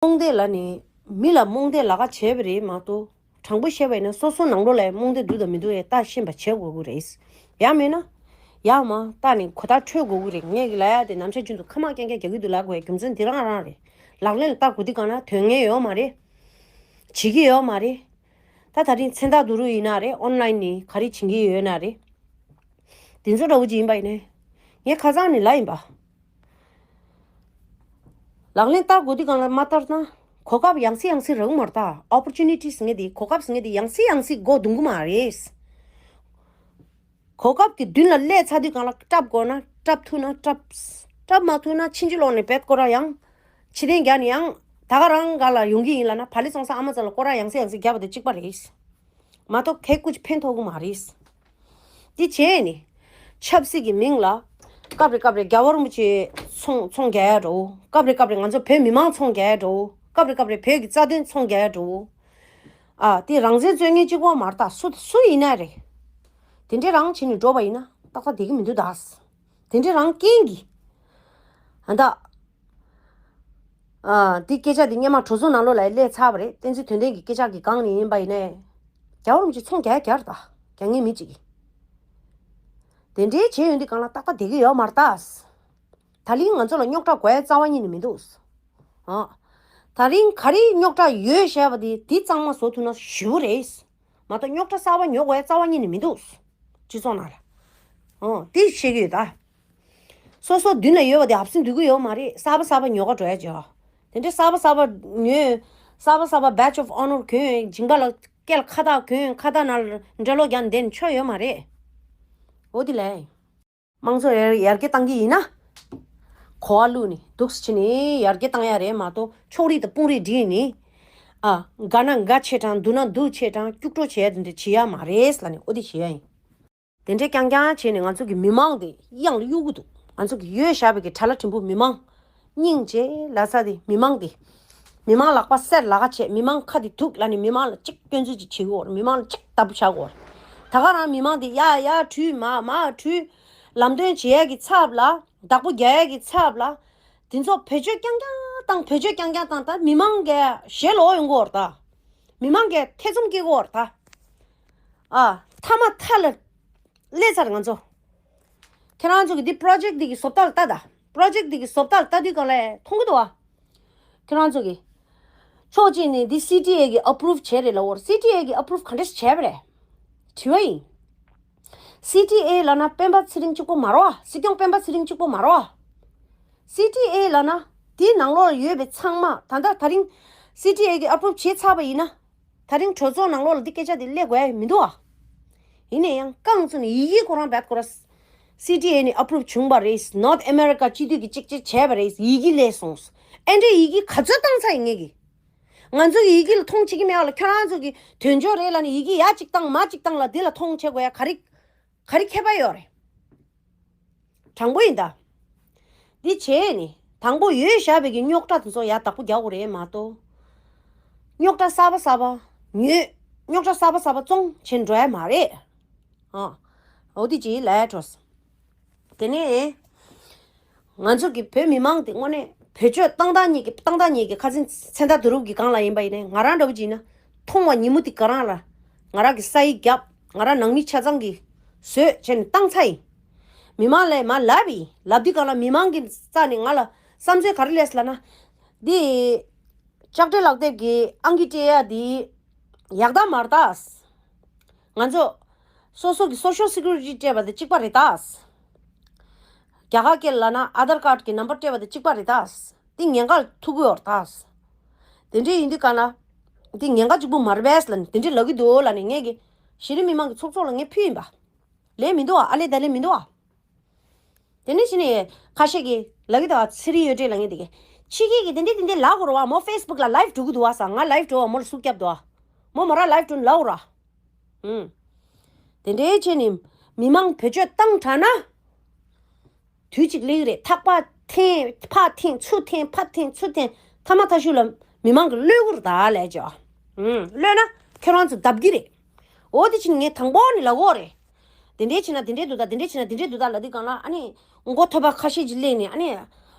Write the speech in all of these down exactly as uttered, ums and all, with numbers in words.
རྨོངས་དད་ལབ་ནས་མི་ལ་རྨོངས་དད་ལབ་ཀ་བྱས་པ་རེད་མ་གཏོགས། དྲང་པོ་བཤད་པ་ཡིན་ན་སོ་སོ་ནང་ལོགས་ལ་རྨོངས་དད་འདུག་དང་མི་འདུག་ཡ་ལྟ་ཤེས་པ་བྱེད་དགོས་ཀྱི་རེད། ཡང་མིན་ན་ཡར་མར་ལྟ་ནས་གོ་བརྡ་འཕྲོད་དགོས་ཀྱི་རེད། ངས་ཀྱི་ལབ་ཡ་དེ་ནམ་ཞག་རྒྱུན་དུ་ཁ་མ་རྐྱང་རྐྱང་རྒྱག་གི་འདུག་ལབ་དགོས་ཡ་རྒྱུ་མཚན་འདི་རང་རང་རེད། ལག་ལེན་ལ་བསྟར་དགོས་དུས་སྒང་ལ་དོན་གཉེར་ཡོད་མ་རེད། བྱེད་ཀྱི་ཡོད་མ་རེད། ད་ད་རིང་མཚན་རྟགས་བསྡུ་རུ་ཡིན་ན་རེད། ཨོན་ལན་ནས་ག་རེ་བྱེད་ཀྱི་ཡོད་ན་རེད། དེ་ཚོ་འདྲ་བོ་ཅིག་ཡིན་པ་ཡིན་ནའི། ངས་ཁ་སང་ནས་ལབ་ཡིན་པ། ལག་ལེན་བསྟར་དགོས་དུས་སྒང་ལ་མ་བསྟར་ན། གོ་སྐབས་ཡང་སེ་ཡང་སེ་རག་གི་མ་རེད་ད། ཨོ་པོར་ཅུ་ནི་ཊི་ཟེར་མཁན་དེ། གོ་སྐབས་ཟེར་མཁན་དེ་ཡང་སེ་ཡང་སེ་མགོ་རྡུང་གི་མ་རེད། གོ་སྐབས་ཀྱི་མདུན་ལ་སླེབས་ཚར་དུས་སྒང་ལ་སྐྲབ་དགོས་ན་སྐྲབ། ཐུབ་ན་སྐྲབ། སྐྲབ་མ་ཐུབ་ན་ཕྱིན་ཅི་ལོག་ནས་བེད་སྐོར་ར་ཡང་། ཕྱི་རྟེན་རྒྱག་ནས་ཡང་ད་ག་རང་ག་ལ་ཡོང་གི་ཡིན་ལབ་ན། བག་ལེབ་བཙོང་ས་ཨ་མ་ཚ་ལ་སྐོར་ར་ཡང་སེ་ཡང་སེ་རྒྱབ་པ་དེ་གཅིག་པ་རེད། མ་གཏོགས་ཁེ་ཀུ་ཅི་ཕན་ཐོགས་གི་མ་རེད། འདི་བྱས་ནས་ཆབ་སྲིད་ཀྱི་མིང་ལ་སྐབས་རེ་སྐབས་རེ་རྒྱལ་བ་རིན་པོ་ཆེ་ཚོང་ཚོང་རྒྱག་ཡ་འགྲོ། སྐབས་རེ་སྐབས་རེ་ང་ཚོ་བོད་མི་མང་ཚོང་རྒྱག་ཡ་འགྲོ། སྐབས་རེ་སྐབས་རེ་བོད་ཀྱི་རྩ་དོན་ཚོང་རྒྱག་ཡ་འགྲོ། ཨ་དེ་རང་བཙན་རྩོད་མཁན་གཅིག་པོ་མ་རེད་ད། སུ་སུ་ཡིན་ན་རེད། དེ་འདྲས་རང་བྱས་ནས་འགྲོ་བ་ཡིན་ན་ཏག་ཏག་བསྡད་ཀྱི་མི་འདུག་ད། དེ་འདྲས་རང་རྐྱེན་གྱིས་ཨ་ད། ཨ། འདི་སྐད་ཆ་འདི་སྔོན་མ་གྲོས་ཚོགས་ནང་ལོགས་ལ་སླེབས་ཚར་བ་རེད། བསྟན་འཛིན་དོན་ལྡན་གྱི་སྐད་ཆ་གི་སྒང་ནས་ཡིན་པ་ཡིན་ནའི། རྒྱལ་བ་རིན་པོ་ཆེ་ཚོང་རྒྱག་རྒྱག་རེད་ད། རྒྱག་མཁན་མི་གཅིག་གིས། དེ་འདྲའི་བྱས་ཡོང་དུས་སྒང་ལ་ཏག་ཏག་བསྡད་ཀྱི་ཡོད་མ་རེད་ད། ད་ལིང་ང་ཚོ་ལ་རྙོག་དྲ་དགོས་ཡ་རྩ་བ་ཉིད་ནས་མི་འདུག། ཨ། ད་རིང་ག་རེ་རྙོག་དྲ་ཡོད་བཤད་པ་དེ་དེ་གཙང་མ་བཟོ་ཐུབ་ན་ཞེ་པོ་རེད། མ་གཏོགས་རྙོག་དྲ་གསར་པ་ཉོ་དགོས་ཡ་རྩ་བ་ཉིད་ནས་མི་འདུག། སྤྱི་ཚོགས་ནང་ལ། ཨོ། དེ་བཤད་ཀྱི་ཡོད་ད། སོ་སོ་མདུན་ལ་ཡོད་པ་དེ་ཨབ་སེ་འདུག་གི་ཡོད་མ་རེད། གསར་པ་གསར་པ་ཉོ་ག་འགྲོ་ཡ་བྱོས། དེ་འདྲའི་གསར་པ་གསར་པ་ཉོས། གསར་པ་གསར་པ་Badge of Honor གྱོན། མཇིང་པ་ལ་སྐེ་ལ་ཁ་བཏགས་གྱོན། ཁ་བཏགས་ནང་ལ་འགྲེ་ལོག་རྒྱག་འདི་ནི་ཆོ་ཡོད་མ་རེད། འོ་དེ་ལས། དམངས་གཙོ་ཡར་ཡར་རྒྱས་བཏང་གི་ཡིན་ན། གོ་བ་བླུགས་ནས་འདུག་སེ་བྱས་ནས་ཡར་རྒྱས་བཏང་ཡ་རེད་མ་གཏོགས། ཕྱོགས་རིས་དང་དཔུང་རིས་བསྒྲིགས་ནས། ཨ། དགའ་ན་དགའ་བྱེད་གྲང་། སྡུག་ན་སྡུག་བྱེད་གྲང་། སྐྱུག་བྲོ་བྱེད་ཡ་དེ་འདྲ་བྱེད་ཡ་མ་རེད་ལབ་ནས་འོ་དེ་བྱེད་ཡ་ཡིན། དེ་འདྲའི་རྐྱང་རྐྱང་བྱས་ནས་ང་ཚོ་གི་མི་མང་དེ་གཡང་ལ་གཡུག་གི་འདུག། ང་ཚོ་གི་ཡོད་བཞག་པའི་གི་ཁྲ་ལ་ཕྲན་བུ་མི་མང་། སྙིང་རྗེ་ལབ་ས་དེ་མི་མང་དེ། མི་མང་ལག་པ་སེར་ལ་ཁ་བྱས། མི་མང་ཁ་དེ་ཐུག་ལབ་ནས་མི་མང་ལ་གཅིག་སྐྱོན་འཛུགས་ཅིག་བྱེད་དགོས་རེད། མི་མང་ལ་གཅིག་ལྟ་བུ་བྱ་དགོས་རེད། ད་ག་རང་མི་མང་དེ་ཡ་ཡ་བྲུས་མ་མ་བྲུས། ལམ་སྟོན་བྱེད་ཡ་གི་ཚབ་ལ། བདག་པོ་རྒྱག་ཡ་གི་ཚབ་ལ། དེ་ཚོ་བེད་སྤྱོད་རྐྱང་རྐྱང་བཏང་། བེད་སྤྱོད་རྐྱང་རྐྱང་བཏང་། ད་མི་མང་གི་ཞེ་ལོག་ཡོང་གི་ཡོད་རེད་ད། མི་མང་གི་ཐེ་ཚོམ་སྐྱེ་གི་ཡོད་རེད་ད། ཨ། མཐའ་མ་མཐའ་ལ་སླེབས་ཚར་ང་ཚོ། ཁྱེད་རང་ཚོ་གི་འདི་པོ་རོ་ཇེཀ་འདི་གི་བཟོ་ལྟ་ལ་ལྟ་ད། པོ་རོ་ཇེཀ་འདི་གི་བཟོ་ལྟ་ལ་ལྟ་དུས་སྒང་ལ་མཐོང་གི་འདུག་བ། ཁྱེད་རང་ཚོ་གི། ཕྱོགས་གཅིག་ནས་འདི་སི་ཊི་ཨེ་གི་ཨ་པུ་རུབ་བྱས་རེད་ལབ་ཡོད་རེད། སི་ཊི་ཨེ་གི་ཨ་པུ་རུབ་ག་འདྲས་བྱས་པ་རེད། དྲི་བ་ཡིན། སི་ཊི་ཨེ་ལབ་ན་སྤེན་པ་ཚེ་རིང་གཅིག་པོ་མ་རེད་བ། སྲིད་སྐྱོང་སྤེན་པ་ཚེ་རིང་གཅིག་པོ་མ་རེད་བ། སི་ཊི་ཨེ་ལབ་ན་དེའི་ནང་ལོགས་ལ་ཡོད་པའི་ཚང་མ། ད་ལྟ་ད་རིང་སི་ཊི་ཨེ་གི་ཨ་པུ་རུབ་བྱས་ཚར་བ་ཡིན་ན། ད་རིང་གྲོས་ཚོགས་ནང་ལོགས་ལ་འདི་སྐད་ཆ་འདི་སླེབས་དགོས་ཡ་མི་འདུག་ཨ། ཡིན་ན་ཡང་རྐང་བཙུགས་ནས་ཡི་གེ་ཁོ་རང་རྦད་ཁོ་ར། སི་ཊི་ཨེ་ནས་ཨ་པུ་རུབ་བྱུང་བ་རེད། North America སྤྱི་འཐུས་ཀྱིས་གཅིག་གཅིག་བྱས་པ་རེད། ཡི་གེ་སླེབས་སོང་། ཨེ་འདྲའི་ཡི་གེ་ག་ཚོད་བཏང་ཚར་ཡིན་ངེས་ཀྱི། ང་ཚོ་གི་ཡི་གེ་ལ་མཐོང་བྱེད་ཀྱི་མེད་པ་ལ། ཁྱོད་རང་ཚོ་གི་དོན་གཅོད་རེད་ལབ་ནས་ཡི་གེ་ཡ་གཅིག་བཏང་མ་གཅིག་བཏང་ལ་འདི་ལ་མཐོང་བྱེད་དགོས་ཡ་ག་རེ། ག་རེ་ཁྱད་པར་ཡོད་རེད། དྲང་པོ་ཡིན་ད། འདི་བྱས་ནས་དང་པོ་ཡོད་བཞག་པའི་གི་རྙོག་དྲ་དེ་ཚོ་ཡར་བདག་པོ་རྒྱག་དགོས་རེད་མ་གཏོགས། རྙོག་དྲ་གསར་པ་གསར་པ་ཉོས། རྙོག་དྲ་གསར་པ་གསར་པ་བཙོང་བྱེད་འགྲོ་ཡ་མ་རེད། ཨ། འོ་དེ་ཅིག་ལབ་ཡ་འགྲོ། དེ་ནས་ང་ཚོ་གི་བོད་མི་མང་དེ་དངོས་གནས་བེད་སྤྱོད་བཏང་སྟངས་ཉིད་ཀྱི་བཏང་སྟངས་ཉིད་ཀྱི་ཁ་སང་མཚན་རྟགས་བསྡུ་རུབ་ཀྱི་སྒང་ལ་ཡིན་པ་ཡིན་ནའི། ང་རང་འདྲ་བོ་ཅིག་ཡིན་ན་མཐོང་བ་ཉིན་མོ་དེ་ག་རང་ལ་ང་རང་གི་ས་ཡིག་བརྒྱབ། ང་རང་ནང་མི་ཆ་ཚང་གི་བཟོས་བྱས་ནས་བཏང་ཚར་ཡིན། མི་མང་ལ་མར་ལབ་ཡིན། ལབ་དུས་སྒང་ལ་མི་མང་གི་རྩ་ནས་ང་ལ་བསམ་ཚུལ་ག་རེ་སླེབས་ལབ་ན། འདི་ལྕགས་སྤྲེལ་ལག་དེབ་ཀྱི་ཨང་ཀི་སྤྲད་ཡ་འདི་ཡག་ད་མ་རེད་ད། ང་ཚོ་སོ་སོ་གི་Social Security སྤྲད་པ་དང་གཅིག་པ་རེད་ད། རྒྱ་གར་སྐད་ལ་ལབ་ན་Aadhaar card གི་ནམ་བར་སྤྲད་པ་དང་གཅིག་པ་རེད་ད། འདི་ཉེན་ཁ་ཐུག་གི་ཡོད་རེད་ད། དེ་འདྲས་ཡིན་དུས་སྒང་ལ། འདི་ཉེན་ཁ་གཅིག་པུ་མ་རེད་པས་ལབ་ནས་དེ་འདྲས་ལབ་ཀྱི་འདུག་ལབ་ནས་ངས་ཀྱི་གཞི་རིམ་མི་མང་གི་ཚོགས་གཙོ་ལ་ངས་ཕུལ་ཡིན་པ། ལན་མི་འདུག་ཨ། ཨ་ལས་ད་ལན་མི་འདུག་ཨ། དེ་ནས་གཞི་ནས་ཁ་ཤས་ཀྱིས་ལབ་ཀྱི་འདུག་ཨ། ཚེ་རིང་ཡོད་འདྲེ་ལབ་མཁན་དེ་གས། ཕྱི་རྒྱལ་གྱིས་དེ་འདྲས་དེ་འདྲས་ལབ་དགོས་རེད་བ། མོ་Facebook ལ་live འགྲོ་གི་འདུག་བ་ས། ང་live འགྲོ་བ་མོ་ལ་ཟུག་བརྒྱབ་འདུག་ཨ། མོ་མོ་རང་live འགྲོ་ནས་ལབ་དགོས་ར། ཨུམ། དེ་འདྲའི་ཆེད་ནི་མི་མང་བེད་སྤྱོད་བཏང་དྲགས་ན། དུས་གཅིག་སླེབས་ཀྱི་རེད། ཐག་པ་འཐེན་ཕར་འཐེན་ཚུར་འཐེན་ཕར་འཐེན་ཚུར་འཐེན། མཐའ་མ་མཐའ་གཞུག་ལ་མི་མང་གི་གློད་གི་རེད་ད་ལབ་ཀྱི། ཨུམ། གློད་ན་ཁྱོད་རང་ཚོ་བརྡབ་ཀྱི་རེད། འོ་དེ་ཕྱིན་ངས་དང་པོ་ནས་ལབ་དགོས་རེད། དེ་འདྲའི་བྱས་ན་དེ་འདྲའི་འདུག་ད། དེ་འདྲའི་བྱས་ན་དེ་འདྲའི་འདུག་ད་ལབ་དུས་སྒང་ལ་ཨ་ནི་མགོ་ཐོད་པ་ཁ་ཤས་ཅིག་སླེབས་ནས་ཨ་ནི་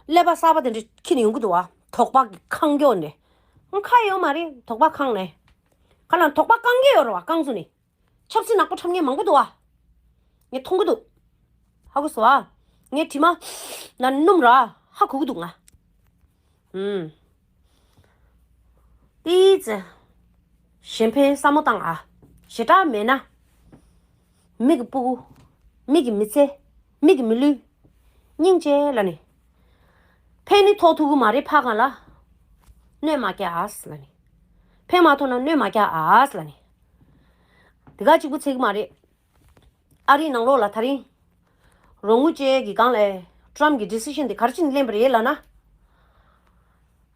ཀླད་པ་གསར་པ་དེ་འདྲ་འཁྱེར་ནས་ཡོང་གི་འདུག་བ། དོགས་པ་གི་ཁ་འགྱོ་ནས། ཁ་ཡོད་མ་རེད། དོགས་པ་ཁེངས་ནས། ཁ་ལ་དོགས་པ་ཁེངས་ཀྱི་ཡོད་རེད་བ། ཁེངས་སོང་ནི། ཆབ་སྲིད་ནག་པོ་འཁྲབ་མཁན་མང་པོ་འདུག་བ། ངས་མཐོང་གི་འདུག་ཧ་གོ་སོང་བ། ངའི་དྲི་མ་ན་སྣུམ་ར་ཧ་གོ་གི་འདུག་ང་། ཨུམ། ཏིས། གཞན་ཕན་བསམ་བློ་བཏང་ཨ། ཞེ་དྲག་མེད་ན། མིག་གི་སྤུ་གུ། མིག་གི་མི་ཚེ། མིག་གི་མི་ལུས། སྙིང་རྗེ་ལ་ནི། ཕན་ནི་ཐོགས་ཐུབ་གི་མ་རེད་ཕ་གང་ལ། གནོད་མ་རྒྱག་ཨ་ལ་ནི། ཕན་མ་ཐོགས་ན་གནོད་མ་རྒྱག་ཨ་ལ་ནི། དེ་ག་གཅིག་པུ་ཚེ་གི་མ་རེད། ཨ་རིའི་ནང་ལོགས་ལ་ད་རིང་། རོགས་དངུལ་ཅན་གྱི་སྒང་ལས་ཀྲམ་གྱི་ཌི་སི་ཤན་དེ་ག་རེ་བྱས་ནས་ལེན་པ་རེད་ལབ་ན།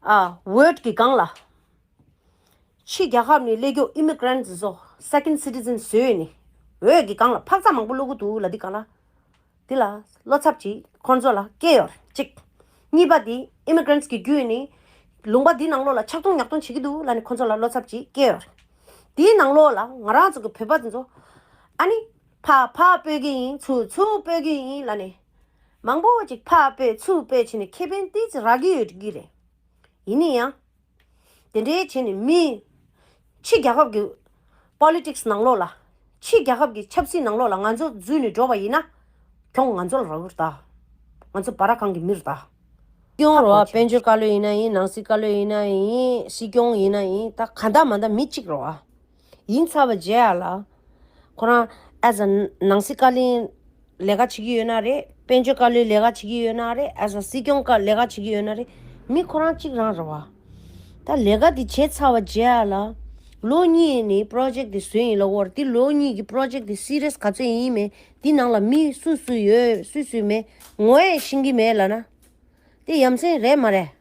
ཨ། ཝོཌ་གྱི་སྒང་ལ། ཕྱི་རྒྱལ་ཁབ་ནས་སླེབས་རྒྱུ་ཨི་མི་གྷ་རན་ཊི་ཚོ་སེ་ཀེན་ཌི་སི་ཊི་ཛན་བཟོས་ནས། ཝོཌ་གྱི་སྒང་ལ་འཕག་འཚག་མང་པོ་སློག་གི་འདུག་ལབ་དུས་སྒང་ལ། དེ་ལ་བློ་འཚབ་ཅིག་ཁོང་ཚོ་ལ་སྐྱེས་ཡོད་རེད་གཅིག་གཉིས་པ་དེ་ཨི་མི་གྷ་རན་ཊི་གི་བརྒྱུད་ནས་ལུང་པ་འདི་ནང་ལོགས་ལ་ཆག་ཐུང་ཉག་ཐུང་བྱེད་ཀྱི་འདུག་ལབ་ནས་ཁོང་ཚོ་ལ་བློ་འཚབ་ཅིག་སྐྱེས་ཡོད་རེད། དེའི་ནང་ལོགས་ལ་ང་རང་ཚོ་གི་བོད་པ་དེ་ཚོ་ཨ་ནི་ཕ་ཕ་སྤོ་གི་ཡིན། ཚུར་ཚུར་སྤོ་གི་ཡིན་ལབ་ནས་མང་པོ་ཅིག་ཕ་སྤོ་ཚུར་སྤོ་བྱས་ནས་ཁེ་ཕན་ཏོག་ཙམ་རག་གི་ཡོད་ཀྱི་རེད། ཡིན་ན་ཡང་། དེ་འདྲའི་བྱས་ནས་མི། ཕྱི་རྒྱལ་ཁབ་ཀྱི་པོ་ལི་ཊིག་སི་ནང་ལོགས་ལ། ཕྱི་རྒྱལ་ཁབ་ཀྱི་ཆབ་སྲིད་ནང་ལོགས་ལ་ང་ཚོ་འཛུལ་ནས་འགྲོ་བ་ཡིན་ན། གྱོང་ང་ཚོ་ལ་རག་གི་རེད་ད། ང་ཚོ་སྦ་ར་ཁང་གི་མི་རེད་ད། སྲིད་སྐྱོང་རེད་བ། དཔལ་འབྱོར་བཀའ་བློན་ཡིན་ན་ཡིན། ནང་སྲིད་བཀའ་བློན་ཡིན་ན་ཡིན། སྲིད་སྐྱོང་ཡིན་ན་ཡིན། ད་ག་འདྲ་མ་འདྲ་མི་གཅིག་རེད་བ། ཡིན་ཚར་བ་རྗེས་ཡ་ལ། ཁོ་རང་ཨེ་ཛ་ནང་སྲིད་བཀའ་བློན་ལས་ཀ་བྱེད་ཀྱི་ཡོད་ན་རེད། དཔལ་འབྱོར་བཀའ་བློན་ལས་ཀ་བྱེད་ཀྱི་ཡོད་ན་རེད། ཨེ་ཛ་སྲིད་སྐྱོང་ཀ་ལས་ཀ་བྱེད་ཀྱི་ཡོད་ན་རེད། མི་ཁོ་རང་གཅིག་རང་རེད་བ། ད་ལས་ཀ་འདི་བྱས་ཚར་བ་རྗེས་ཡ་ལ། ལོ་གཉིས་ནས་པྲོ་ཇེཀ་འདི་བཟོས་ཡིན་ལབ་ཀྱི་ཡོད་རེད། དེ་ལོ་གཉིས་ཀྱི་པྲོ་ཇེཀ་འདི་སི་རི་ཡས་ག་ཚོད་ཡིན་མེད། འདི་ནང་ལ་མི་སུ་སུ་ཡོད་སུ་སུ་མེད་ངོ་ཡང་ཤེས་ཀྱི་མེད་ལབ་ན། དེ་ཡ་མཚན་རེད་མ་རེད།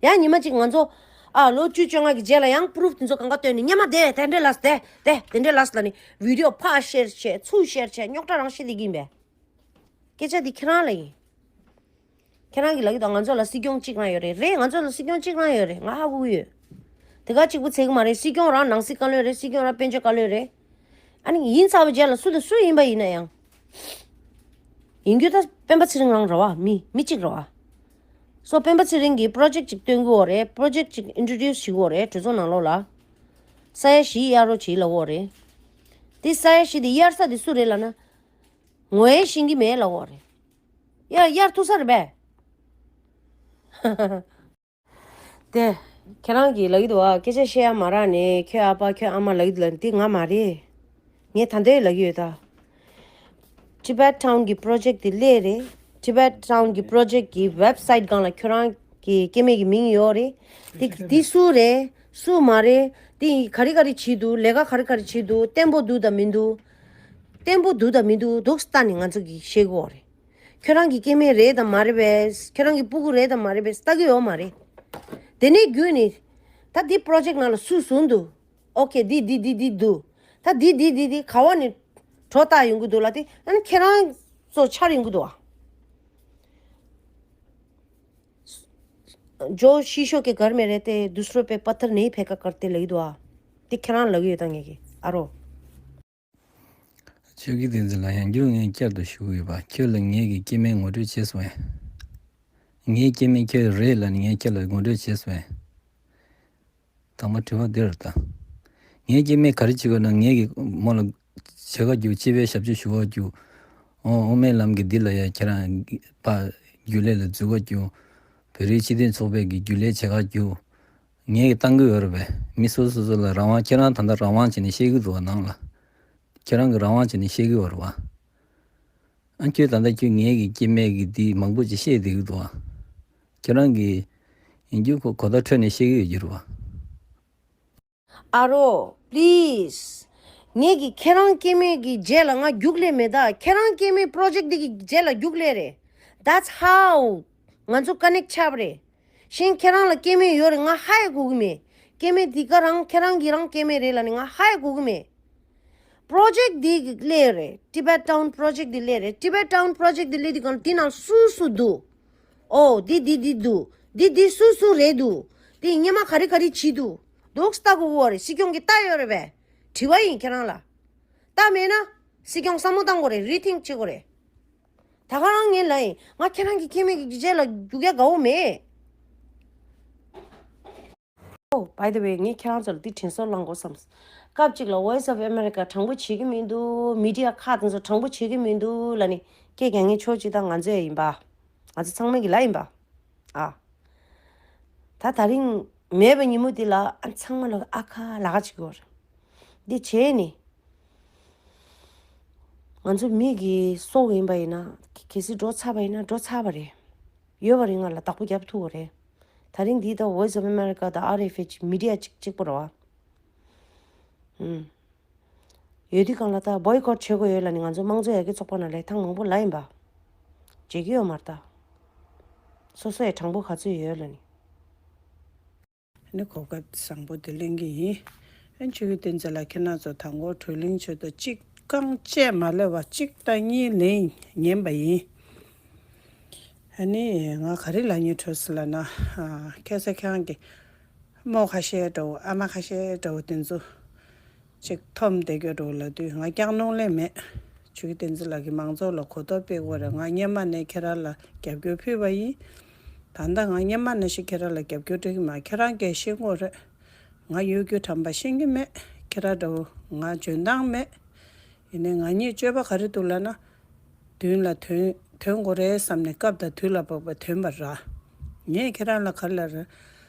ཡང་ཉི་མ་གཅིག་ང་ཚོ། ཨ། ལོ་བཅུ་བཅོ་ལྔ་གི་རྗེས་ལ་ཡང་པུ་རུབ་དེ་ཚོ་གང་ག་བཏོན་ནས་སྔོན་མ་དེ་དེ་འདྲས་ལབས་དེ་དེ་དེ་འདྲས་ལབས་ལབ་ནས་བི་ཌི་ཡོ་ཕར་ཤེར་བྱས་ཚུར་ཤེར་བྱས་རྙོག་དྲ་རང་བཤད་བསྡད་ཀྱི་ཡིན་པས། སྐད་ཆ་འདི་ཁྱེད་རང་ལ་ཡིན། ཁྱེད་རང་གིས་ལབ་ཀྱི་འདུག་ང་ཚོ་ལ་སྲིད་སྐྱོང་གཅིག་རང་ཡོད་རེད། རེད། ང་ཚོ་ལ་སྲིད་སྐྱོང་གཅིག་རང་ཡོད་རེད། ང་ཧ་གོ་གི་ཡོད། དེ་ག་གཅིག་པུ་ཚད་ཀྱི་མ་རེད། སྲིད་སྐྱོང་རང་ནང་སྲིད་བཀའ་བློན་རེད། སྲིད་སྐྱོང་རང་དཔལ་འབྱོར་བཀའ་བློན་རེད། ཨ་ནི་ཡིན་ཚར་བའི་རྗེས་ལ་སུ་དང་སུ་ཡིན་པ་ཡིན་ན་ཡང་། ཡིན་རྒྱུ་ད་སྤེན་པ་ཚེ་རིང་རང་རེད་བ། མི་མི་གཅིག་རེད་བ། སོ་སྤེན་པ་ཚེ་རིང་གིས་པྲོ་ཇེཀ་ཅིག་སྟོན་གི་ཡོད་རེད། པྲོ་ཇེཀ་ཅིག་ཨིན་ཊྲོ་ཌིའུ་སི་བྱེད་ཀྱི་ཡོད་རེད། གྲོས་ཚོགས་ནང་ལོགས་ལ། ས་ཡ་བཞི་གཡར་རོགས་བྱེད་ལབ་ཀྱི་ཡོད་རེད། དེ་ས་ཡ་བཞི་དེ་གཡར་ས་དེ་སུ་རེད་ལབ་ན། ངོས་ཤེས་ཀྱི་མེད་ལབ་ཀྱི་ཡོད་རེད། ཡ་གཡར་ཐུབ་ས་རེད་པས། དེ། ཁྱེད་རང་གིས་ལབ་ཀྱི་འདུག་བ། སྐད་ཆ་བཤད་ཡ་མ་རག་ནས་ཁྱོད་ཨ་ཕ་ཁྱོད་ཨ་མ་ལབ་ཀྱི་འདུག་ལབ་འདི་ང་མ་རེད། ངས་ད་ལྟ་ལབ་ཀྱི་ཡོད་ད། ཊི་བེཊ་ཊའུན་གྱི་པྲོ་ཇེཀ་དེ་སླེབས་རེད། ཊི་བེཊ་ཊའུན་གྱི་པྲོ་ཇེཀ་གི་ཝེབ་སའིཊ་སྒང་ལ་ཁྱོད་རང་གི་སྐྱེ་དམན་གྱི་མིང་ཡོད་རེད། དེ་དེ་སུ་རེད། སུ་མ་རེད། དེ་ག་རེ་ག་རེ་བྱེད་འདུག་ལས་ཀ་ག་རེ་ག་རེ་བྱེད་འདུག་བརྟན་པོ་འདུག་དང་མི་འདུག་བརྟན་པོ་འདུག་དང་མི་འདུག་འདུག་ལྟ་ནས་ང་ཚོ་གིས་ཤེས་ཀྱི་ཡོད་རེད། ཁྱོད་རང་གི་སྐྱེ་དམན་རེད་དམ་མ་རེད་པས། ཁྱོད་རང་གི་སྤུ་གུ་རེད་དམ་མ་རེད་པས་ལྟ་གི་ཡོད་མ་རེད། དེ་ནས་བརྒྱུད་ནས། ད་འདི་པྲོ་ཇེཀ་ནང་ལ་སུ་ཟུང་འདུག་ཨོ་ཁེ། འདི་འདི་འདི་འདི་འདུག་ད་འདི་འདི་འདི་འདི་ག་བ་ནས་གྲོ་བཏགས་ཡོང་གི་འདུག་ལ་དེ་ཨ་ནི་ཁྱེད་རང་ཚོ་འཆར་ཡོང་གི་འདུག་ཨ། जो शीशों के घर में रहते हैं, दूसरों पे पत्थर नहीं फेंका करते ལབ་ཀྱི་འདུག་ཨ། དེ་ཁྱེད་རང་ལབ་ཀྱི་ཡོད་ད་ངས་ཀྱི་ཨ་རོ། ཆོས་ཀྱི་བསྟན་འཛིན་ལགས། ཡང་བསྐྱར་ངས་བསྐྱར་དུ་ཞུ་གི་ཡོད་པ། ཁྱོད་ལ་ངེད་ཀྱི་སྐྱེ་དམན་ངོ་སྤྲོད་བྱས་སོང་ངས། ངའི་སྐྱེ་དམན་ཁྱོད་རེད་ལབ་ནས་ངས་ཁྱོད་ལ་ངོ་སྤྲོད་བྱས་སོང་ངས། དང་པོ་དྲི་བ་འདི་རེད་ད། ངའི་སྐྱེ་དམན་ག་རེ་བྱེད་དགོས་ན། ངེད་ཀྱི་མོ་ལ་བྱེད་ག་རྒྱུགས། སྤྱི་པའི་ཞབས་ཕྱི་ཞུ་ག་རྒྱུགས། འོ་དབུ་མའི་ལམ་གྱི་འདི་ལ་ཡ་ཁྱེད་རང་ཕར་རྒྱུན་ལས་ལ་འཛུལ་ག་རྒྱུགས། བོད་རིགས་སྤྱི་མཐུན་ཚོགས་པའི་གི་རྒྱུན་ལས་བྱེད་ག་རྒྱུགས། ངེད་ཀྱིས་བཏང་གི་ཡོད་རེད་པས། མི་སོ་སོ་སོ་ལ་རང་དབང་། ཁྱེད་རང་ད་ལྟ་རང་དབང་བྱས་ནས་བཤད་ཀྱི་འདུག་བ་ནང་ལ། ཁྱེད་རང་གིས་རང་དབང་བྱས་ནས་བཤད་ཀྱི་ཡོད་རེད་བ། ཨ་ཁྱོད་ད་ལྟ་ཁྱོད་ངེད་ཀྱི་སྐྱེ་དམན་གྱི་འདི་མང་པོ་ཅིག་བཤད་བསྡད་ཀྱི་འདུག་བ། ཁྱེད་རང་གིས་ཡིན་རྒྱུ་ཁོ་གོ་བརྡ་འཕྲོད་ནས་བཤད་ཀྱི་ཡོད་རྒྱུ་རེད་བ། ཨ་རོ། པི་ལིས། ངེད་ཀྱིས་ཁྱེད་རང་སྐྱེ་དམན་གྱི་རྗེས་ལ་ང་རྒྱུགས་ལས་མེད་ད། ཁྱེད་རང་སྐྱེ་དམན་པྲོ་ཇེཀ་འདི་གི་རྗེས་ལ་རྒྱུགས་ལས་རེད། That's how ང་ཚོ་ཀ་ནེག་ཆགས་པ་རེད། གཞན་ཁྱེད་རང་ལ་སྐྱེ་དམན་ཡོད་རེད་ང་ཧ་ཡང་གོ་གི་མེད། སྐྱེ་དམན་འདི་ག་རང་ཁྱེད་རང་གི་རང་སྐྱེ་དམན་རེད་ལབ་ནས་ང་ཧ་ཡང་གོ་གི་མེད། པྲོ་ཇེཀ་འདི་གི་སླེབས་རེད། ཊི་བེཊ་ཊའུན་པྲོ་ཇེཀ་འདི་སླེབས་རེད། ཊི་བེཊ་ཊའུན་པྲོ་ཇེཀ་འདི་སླེབས་དུས་གང་འདི་ནང་སུ་སུ་འདུག་ཨོ་འདི་འདི་འདི་འདུག་འདི་འདི་སུ་སུ་རེད་འདུག་འདི་སྔོན་མ་ག་རེ་ག་རེ་བྱས་འདུག་འདུག་ལྟ་དགོས་ཀྱི་ཡོད་རེད། སྲིད་སྐྱོང་གིས་ལྟ་ཡོད་རེད་པས། དྲི་བ་ཡིན་ཁྱེད་རང་ལ། ལྟ་མེད་ན། སྲིད་སྐྱོང་བསམ་བློ་བཏང་དགོས་རེད། རི་ཐིང་བྱེད་དགོས་རེད། ད་ག་རང་ངས་ལབ་ཡིན། ང་ཁྱེད་རང་གི་སྐྱེ་དམན་གྱི་རྗེས་ལ་རྒྱུག་ཡ་དགའ་བོ་མེད། ཨོ། By the way, ངས་ཁྱེད་རང་ཚོ་ལ་འདི་དྲན་གསོ་བསླང་དགོས་བསམས། སྐབས་གཅིག་ལ་Voice of America་དྲང་པོ་བྱེད་ཀྱི་མི་འདུག་མི་ཌི་ཡ་ཁག་དེ་ཚོ་དྲང་པོ་བྱེད་ཀྱི་མི་འདུག་ལབ་ནས་སྐད་རྒྱག་མཁན་ཕྱོགས་གཅིག་དང་ང་ཚོ་ཡང་ཡིན་པ། ང་ཚོ་ཚང་མ་གི་ལ་ཡིན་པ། ཨ། ད་དེ་རིང་མེད་པའི་ཉིན་མོ་འདི་ལ་ཨ་ཚང་མ་ལ་ཨ་ཁ་ལ་ཁ་བྱེད་ཀྱི་ཡོད་རེད། འདི་བྱས་ནས། ང་ཚོ་མི་གི་སྲོག་ཡིན་པ་ཡིན་ན། གལ་སྲིད་འགྲོ་ཚར་བ་ཡིན་ན་འགྲོ་ཚར་བ་རེད། ཡོད་པ་རེད། ང་ལ་བདག་པོ་རྒྱབ་ཐུབ་པ་རེད། དེ་རིང་འདི་ད་Voice of America་དང་ཨར་ཨེཕ་ཨེཆ་མི་ཌི་ཡ་གཅིག་གཅིག་པོ་རེད་བ། ཨུམ། ཡོད་དུས་གང་ལ་ད་བོའི་ཀོཊ་བྱེད་དགོས་ཡོད་ལབ་ནས་ང་ཚོ་དམངས་གཙོ་ཡར་རྒྱས་ཚོགས་པ་ནང་ལ་ཐེངས་མང་པོ་ལབ་ཡིན་པ། བྱེད་ཀྱི་ཡོད་མ་རེད་ད། སོ་སོ་ཡི་དྲང་པོ་ག་ཚོད་ཡོད་ལབ་ནས། ཨ་ནི་གོ་སྐབས་བཟང་པོ་དེ་ལེན་གྱི་ཡིན། ཨ་ནི་ཆོས་ཀྱི་བསྟན་འཛིན་ལགས་ཁྱེད་རང་ཚོ་དང་པོ་བགྲོ་གླེང་བྱེད་དུས་གཅིག་རྐང་བཅད་མ་སླེབས་པ་གཅིག་དང་གཉིས་ལན་ཉན་པ་ཡིན། ཨ་ནི་ང་ག་རེ་ལབ་སྙིང་འདོད་སོང་ལབ་ན། ཨ། ཁ་སང་ཁྱེད་རང་གི་རྨོ་ཁ་ཤས་འདྲ་བོ་ཨ་མ་ཁ་ཤས་འདྲ་བོ་དེ་ཚོ་ཅིག་འཐོམ་བསྡད་རྒྱུ་འདྲ་བོ་ལབ་དུས་ང་སྐྱག་རྫུན་ལབ་མེད། ཆོས་ཀྱི་བསྟན་འཛིན་ལགས་ཀྱིས་མང་ཚོགས་ལ་གོ་རྟོགས་སྤེལ་དགོས་རེད། ང་སྔོན་མ་ནས་ཁྱེད་རང་ལ་རྒྱབ་སྐྱོར་ཕུལ་བ་ཡིན། ད་ལྟ་ང་སྔོན་མ་ནང་བཞིན་ཁྱེད་རང་ལ་རྒྱབ་སྐྱོར་སྤྲད་ཀྱི་མ། ཁྱེད་རང་གིས་ཤེས་དགོས་རེད། ང་གཡོ་སྒྱུ་དམ་པ་ཤེས་ཀྱི་མེད། ཁྱེད་རང་འདྲ་བོ་ང་འཇོན་ཐང་མེད། ཡིན་ནའི་ང་གཉིས་སྤྱོད་པ་ག་རེ་འདུག་ལབ་ན། མདུན་ལ་ཐོན་ཐོན་དགོས་རེད་བསམ་ནས་སྐབས་དང་དུས་ལ་བབ་པ་ཐོན་པ་ར། ངས་ཁྱེད་རང་ལ་ག་རེ་ལབ་རེད།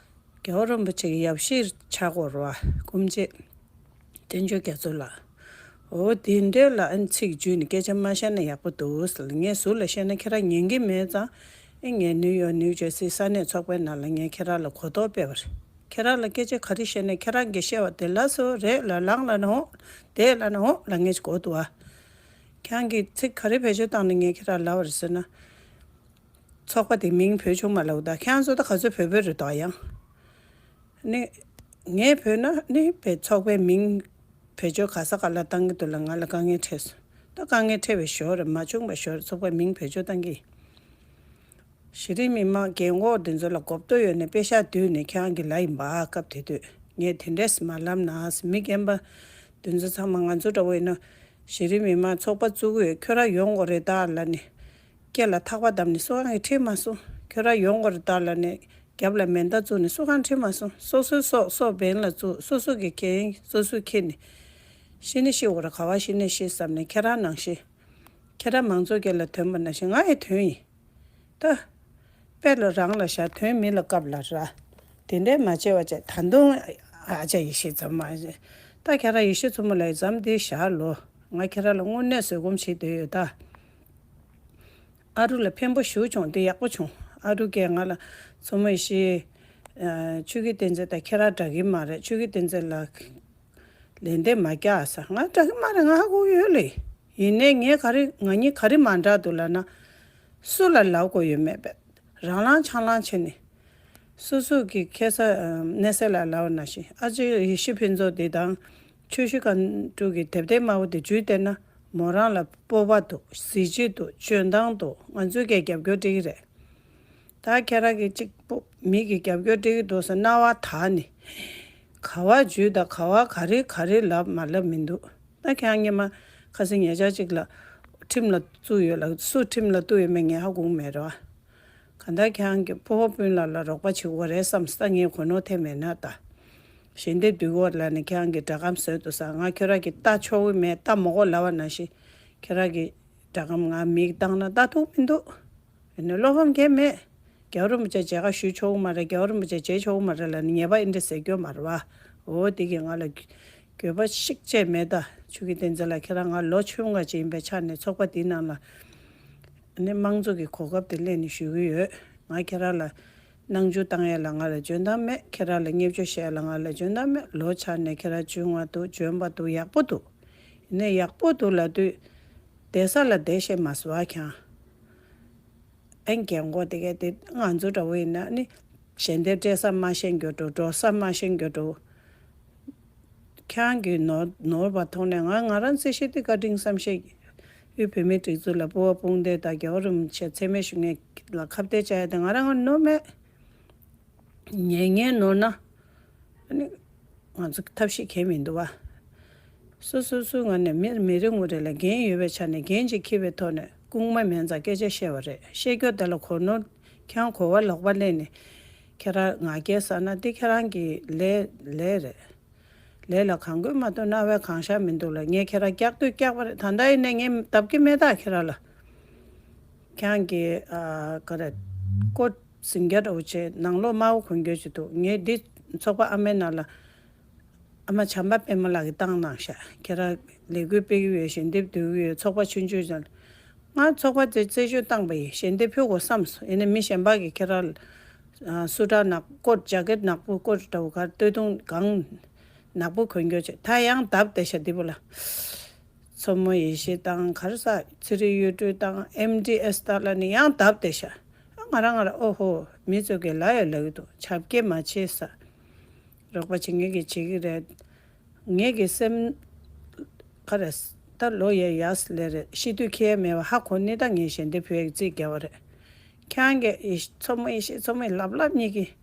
རྒྱལ་བ་རིན་པོ་ཆེ་གི་ཡབ་གཞིས་ཆགས་དགོས་རེད་བ། སྐུ་མཆེད་བསྟན་ཆོས་རྒྱ་མཚོ་ལགས། འོ་དེ་འདྲས་ལ་ཨ་ནི་ཚིག་བརྗོད་ནས་སྐད་ཆ་མ་བཤད་ན་ཡག་པོ་འདུག་ཟེར། ངས་ཟུར་ལ་བཤད་ན་ཁྱེད་རང་ཉན་གྱི་མེད་ཙང་། ཨེ་ངས་ནིའུ་ཡོག་ནིའུ་ཇར་སི་ས་གནས་ཚོགས་པའི་ནང་ལ་ངས་ཁྱེད་རང་ལ་གོ་རྟོགས་སྤེལ་བ་རེད། ཁྱེད་རང་ལ་སྐད་ཆ་ག་རེ་བཤད་ན་ཁྱེད་རང་གིས་བཤད་པ་དེ་ལ་སོ་རེད་ལ་ལངས་ལ་ན་འོང་། བསྡད་ལ་ན་འོང་ལ་ངས་གོ་འདུག་ཨ། ཁྱེད་རང་གིས་ཚིག་ག་རེ་བེད་སྤྱོད་བཏང་ནས་ངས་ཁྱེད་རང་ལབ་པ་རེད་ཟེར་ན། ཚོགས་པ་དེ་མིང་བོད་ཆུང་མ་ལབ་ད་ཁྱེད་རང་ཚོ་ད་ག་ཚོད་བོད་བོད་རེད་དོ་ཡང་། ནི། ངས་བོས་ན་ནི་བོད་ཚོགས་པའི་མིང་བེད་སྤྱོད་ག་ས་ག་ལ་བཏང་གི་འདུག་ལ་ང་ལ་དཀའ་ངལ་འཕྲད་སོང་། ད་དཀའ་ངལ་འཕྲད་པའི་ཞོར་རེད། མ་བྱུང་བའི་ཞོར་རེད། ཚོགས་པའི་མིང་བེད་སྤྱོད་བཏང་གི་ཡིན། གཞི་རིམ་མི་མང་རྒན་འཁོགས་འདི་ཚོ་ལ་གོ་རྟོགས་ཡོད་ནས་པེ་ཤག་བསྡུས་ནས་ཁྱེད་རང་གི་ལ་ཡིན་པ་སྐབས་དེ་དུས་ངས་དེ་འདྲས་མ་ལབ་ན། མི་རྒན་པ་འདི་ཚོ་ཚང་མ་ང་ཚོ་འདྲ་བོ་ཡིན་ན་གཞི་རིམ་མི་མང་ཚོགས་པ་བཙུགས་ཡོད། ཁྱོད་རང་ཡོང་དགོས་རེད་ད་ལབ་ནས། སྐེ་ལ་ཐག་པ་བསྡམས་ནས་སུ་གང་གིས་ཁྲིད་མ་སོང་། ཁྱོད་རང་ཡོང་དགོས་རེད་ད་ལབ་ནས་རྒྱབ་ལ་མེ་མདའ་བཙུགས་ནས་སུ་གང་ཁྲིད་མ་སོང་། སོ་སོའི་སྲོག་སྲོག་འབེན་ལ་བཙུགས། སོ་སོའི་གི་འགན་སོ་སོས་འཁྱེར་ནས་ཤི་ནི་ཤི་དགོས་རེད། ག་བ་ཤི་ནི་ཤི་བསམ་ནས་ཁྱེད་རང་ནང་བཞིན་ཁྱེད་རང་མང་གཙོའི་སྐེ་ལ་ཐོན་པ་ནང་བཞིན་ང་ཡང་ཐོན་ཡིན། ད། དཔེ་ལ་རང་ལ་བཞག་དོན་མི་ལ་བཀབ་ལ་ར། དེ་འདྲས་མ་བྱས་པ་བྱས་ད་དུང་ཨ་ཅག་ཡེ་ཤེས་མཚོ་མོ། ད་ཁྱེད་རང་ཡེ་ཤེས་མཚོ་མོ་ལ་འཛོམས་དེ་བཞག་ལོ། ང་ཁྱེད་རང་ལ་དངོས་གནས་བཟོད་སྒོམ་བྱེད་འདོད་ཡོད་ད། ཨ་རུ་ལ་ཕན་པོ་ཞུ་བྱུང་དེ་ཡག་པོ་བྱུང་། ཨ་རུ་གས་ང་ལ་མཚོ་མོ་ཡེ་ཤེས། ཆོས་ཀྱི་བསྟན་འཛིན་དང་ཁྱེད་རང་འདྲ་གི་མ་རེད། ཆོས་ཀྱི་བསྟན་འཛིན་ལ། ལན་འདེབས་མ་རྒྱག་ས། ང་འདྲ་གི་མ་རེད། ང་ཧ་གོ་ཡོད་ལེ། ཡིན་ནའི་ངས་ག་རེ་ང་གཉིས་ག་རེ་མ་འདྲ་འདུག་ལབ་ན། སུ་ལ་ལབ་དགོས་ཡོད་མེད་པས། རང་ལངས་ཆང་ལངས་བྱས་ནས། སོ་སོ་གི་ཁ་སང་གནས་ཚུལ་ལ་ལབ་པ་ནང་བཞིན་ཨ་ཅེ་ཡེ་ཤེས་ཕུན་ཚོགས་འདི་དང་། ཆུ་བཞི་སྒང་དྲུག་གི་དེབ་ཐེར་དམར་པོ་དེ་བརྒྱུད་བལྟས་ན་མོ་རང་ལ་སྤོབས་པ་འདུག་གཟི་བརྗིད་འདུག་འཇོན་ཐང་འདུག་ང་ཚོས་ཀྱང་རྒྱབ་སྐྱོར་སྤྲད་ཀྱི་རེད། ད་ཁྱེད་རང་གིས་གཅིག་པུ་མི་གིས་རྒྱབ་སྐྱོར་སྤྲད་ཀྱི་འདུག་ཟེར་རྣ་བ་དག་ནས། ག་བ་འཇུས་དང་ག་བ་ག་རེ་ག་རེ་ལབ་མ་ལབ་མི་འདུག་ད་ཁྱེད་རང་སྔོན་མ་ཁ་སང་ཉེ་ཆར་གཅིག་ལ་ཁྲིམས་ལ་བཙུགས་ཡོད་ལ་སུ་ཁྲིམས་ལ་གཏུགས་ཡོད་མེད་ངས་ཧ་གོ་མེད་ར། གང་ལྟར་ཁྱེད་རང་གིས་སྤོ་བོ་སྤུན་ལ་ལ་རོགས་པ་བྱེད་དགོས་རེད་བསམ་སྟ་ངས་གོ་ནོར་ཐེབས་མེད་ན་ད། ཞལ་འདེབས་བསྡུ་དགོས་ལབ་ནས་ཁྱེད་རང་གིས་སྒྲ་སྒམ་བཟོས་འདུག་ས། ང་ཁྱོད་རང་གིས་ལྟ་ཆོག་གི་མེད་ལྟ་མ་དགོས་ལབ་པ་ནང་བཞིན་ཁྱེད་རང་གིས་སྒྲ་སྒམ་ང་མིག་བཏང་ན་ལྟ་ཐུབ་མི་འདུག་ཡིན་ནའི་བློ་ཕམ་གང་ཡང་མེད། རྒྱལ་བ་རིན་པོ་ཆེ་མཇལ་ཁ་ཞུ་ཆོག་གི་མ་རེད། རྒྱལ་བ་རིན་པོ་ཆེ་མཇལ་ཆོག་གི་མ་རེད་ལབ་ནས་ཉེས་པ་ཨེ་འདྲ་ཟེར་རྒྱུ་མ་རེད་བ། འོ་དེ་གིས་ང་ལ་འགྱོད་པ་ཤིག་ཅེས་མེད་ད། ཆོས་ཀྱི་བསྟན་འཛིན་ལགས་ཁྱེད་རང་ང་ལོ་ཆུང་བ་ཅིག་ཡིན་པའི་ཆ་ནས་ཚོགས་པ་འདིའི་ནང་ལ་ནི་དམངས་གཙོ་གི་གོ་སྐབས་དེ་ལེན་ནས་ཞུ་གི་ཡོད། ང་ཁྱེད་རང་ལ་སྣང་ཆུང་བཏང་ཡ་ལ་ང་ལ་འཇོན་ཐང་མེད། ཁྱེད་རང་ལ་བརྙས་བཅོས་བཤད་ཡ་ལ་ང་ལ་འཇོན་ཐང་མེད། ལོ་ཆ་ནས་ཁྱེད་རང་བྱུང་བ་འདུག་འཇོན་པ་འདུག་ཡག་པོ་འདུག་ཡིན་ནའི་ཡག་པོ་འདུག་ལབ་དུས་བསྡད་ས་ལ་བསྡད་ཤེས་མ་སོང་ཨ་ཁྱང་། ཨ་ནི་རྒན་གོག་དེ་གས་དེ་ང་ཚོ་འདྲ་བོ་ཡིན་ན་ནི་ཞལ་འདེབས་སྤྲད་ས་མ་ཤེས་འགྱོ་འགྲོ་འགྲོ་ས་མ་ཤེས་འགྱོ་འགྲོ། ཁྱང་གིས་ནོར་ནོར་བ་མཐོང་ནས་ང་ང་རང་རྩེ་ཤེས་དེ་བཀའ་དྲིན་བསམ་ཤེས། དབུས་བོད་མིའི་སྒྲིག་འཛུགས་ལ་སྤོ་བོ་དཔུང་སྡེ་དང་རྒྱལ་བ་རིན་པོ་ཆེ་མཚན་སྨད་ཞུ་མཁན་ལ་ཁ་གཏད་བཅག་ཡ་དེ་ང་རང་ང་ནོར་མེད། ཉན་ཉན་ནོར་ན། ཨ་ནི། ང་ཚོ་ཐབས་ཤེས་གང་མི་འདུག་བ། སོ་སོ་སོའི་ངོས་ནས་མི་མི་རེ་ངོ་རེ་ལ་འགན་ཡོད་པའི་ཆ་ནས་འགན་ཅིག་འཁྱེར་བའི་ཐོག་ནས་རྐུན་མ་མིན་ཙང་སྐད་ཆ་བཤད་པ་རེད། བཤད་རྒྱུ་དེ་ལ་གོ་ནོར་ཁྱང་གོ་བ་ལོག་པ་ལེན་ནས། ཁྱེད་རང་ང་རྒྱལ་ཟ་ན་འདི་ཁྱེད་རང་གི་ལས་ལས་རེད། ལས་ལ་གང་དགོས་མ་གཏོགས་རྣ་བས་གང་ཤར་མི་འདུག་ལ། ངས་ཁྱེད་རང་སྐྱག་དུས་སྐྱག་པ་རེད། ད་ལྟ་ཡིན་ནའི་ངས་ལྡབ་ཀྱི་མེད་ད་ཁྱེད་རང་ལ། ཁྱེད་རང་གི་ཨ་ག་རེ་ཀོ་ཟིང་རྒྱ་འདྲ་བོ་བྱས། ནང་ལོགས་དམར་པོ་གོན་རྒྱུ་ཅིག་འདུག་ངས་འདི་ཚོགས་པ་ཨ་མའི་ནང་ལ་ཨ་མ་བྱམས་པ་པད་མ་ལགས་ཀྱིས་བཏང་གནང་ཤག་ཁྱེད་རང་ལས་འགུལ་སྤེལ་གྱི་ཡོད། ཞལ་འདེབས་བསྡུ་གི་ཡོད། ཚོགས་པ་ཆུང་ཆུང་ཅན། ང་ཚོགས་པ་དེ་རྩད་གཅོད་བཏང་པ་ཡིན། ཞལ་འདེབས་ཕུལ་དགོས་བསམ་སོང་། ཡིན་ནའི་མི་གཞན་པ་གིས་ཁྱེད་རང་ཨ་སུ་ཊར་ནག་ཀོཊ་ཇེ་ཀེཊ་ནག་པོ་ཀོཊ་འདྲ་བོ་ག་སྟོད་ཐུང་གང་ནག་པོ་གོན་རྒྱུ་བྱས། ད་ཡང་ལྡབ་བསྡད་ཤག་འདི་པོ་ལ། མཚོ་མོ་ཡེ་ཤེས་དང་ག་རེ་ཟ། ཚེ་རིང་གཡུ་སྒྲོན་དང་ཨེམ་ཌི་ཨེས་ད་ལ་ནི་ཡང་ལྡབ་བསྡད་ཤག་ང་རང་ང་རང་ཨོ་ཧོ། མི་ཚོ་གིས་ལབ་ཡོད་ལབ་ཀྱི་འདུག་བྱ་བཀྱེ་མ་བྱེད་ཟེར། རོགས་པ་བྱེད་མཁན་གྱིས་བྱེད་ཀྱི་རེད། ངེད་ཀྱི་སེམས་ཁ་རེད། ད་ལོ་ཡ་ཡས་ལས་རེད། ཤི་དུས་ཁེལ་ཡ་མེད་པ་ཧ་གོ་ནི། ད་ངས་ཞལ་འདེབས་ཕུལ་ཡག་རྩིས་རྒྱག་པ་རེད། ཁྱེད་རང་གིས་མཚོ་མོ་ཡེ་ཤེས་མཚོ་མོ་ཡེ་ལབ་ལབ་གཉིས་ཀྱིས།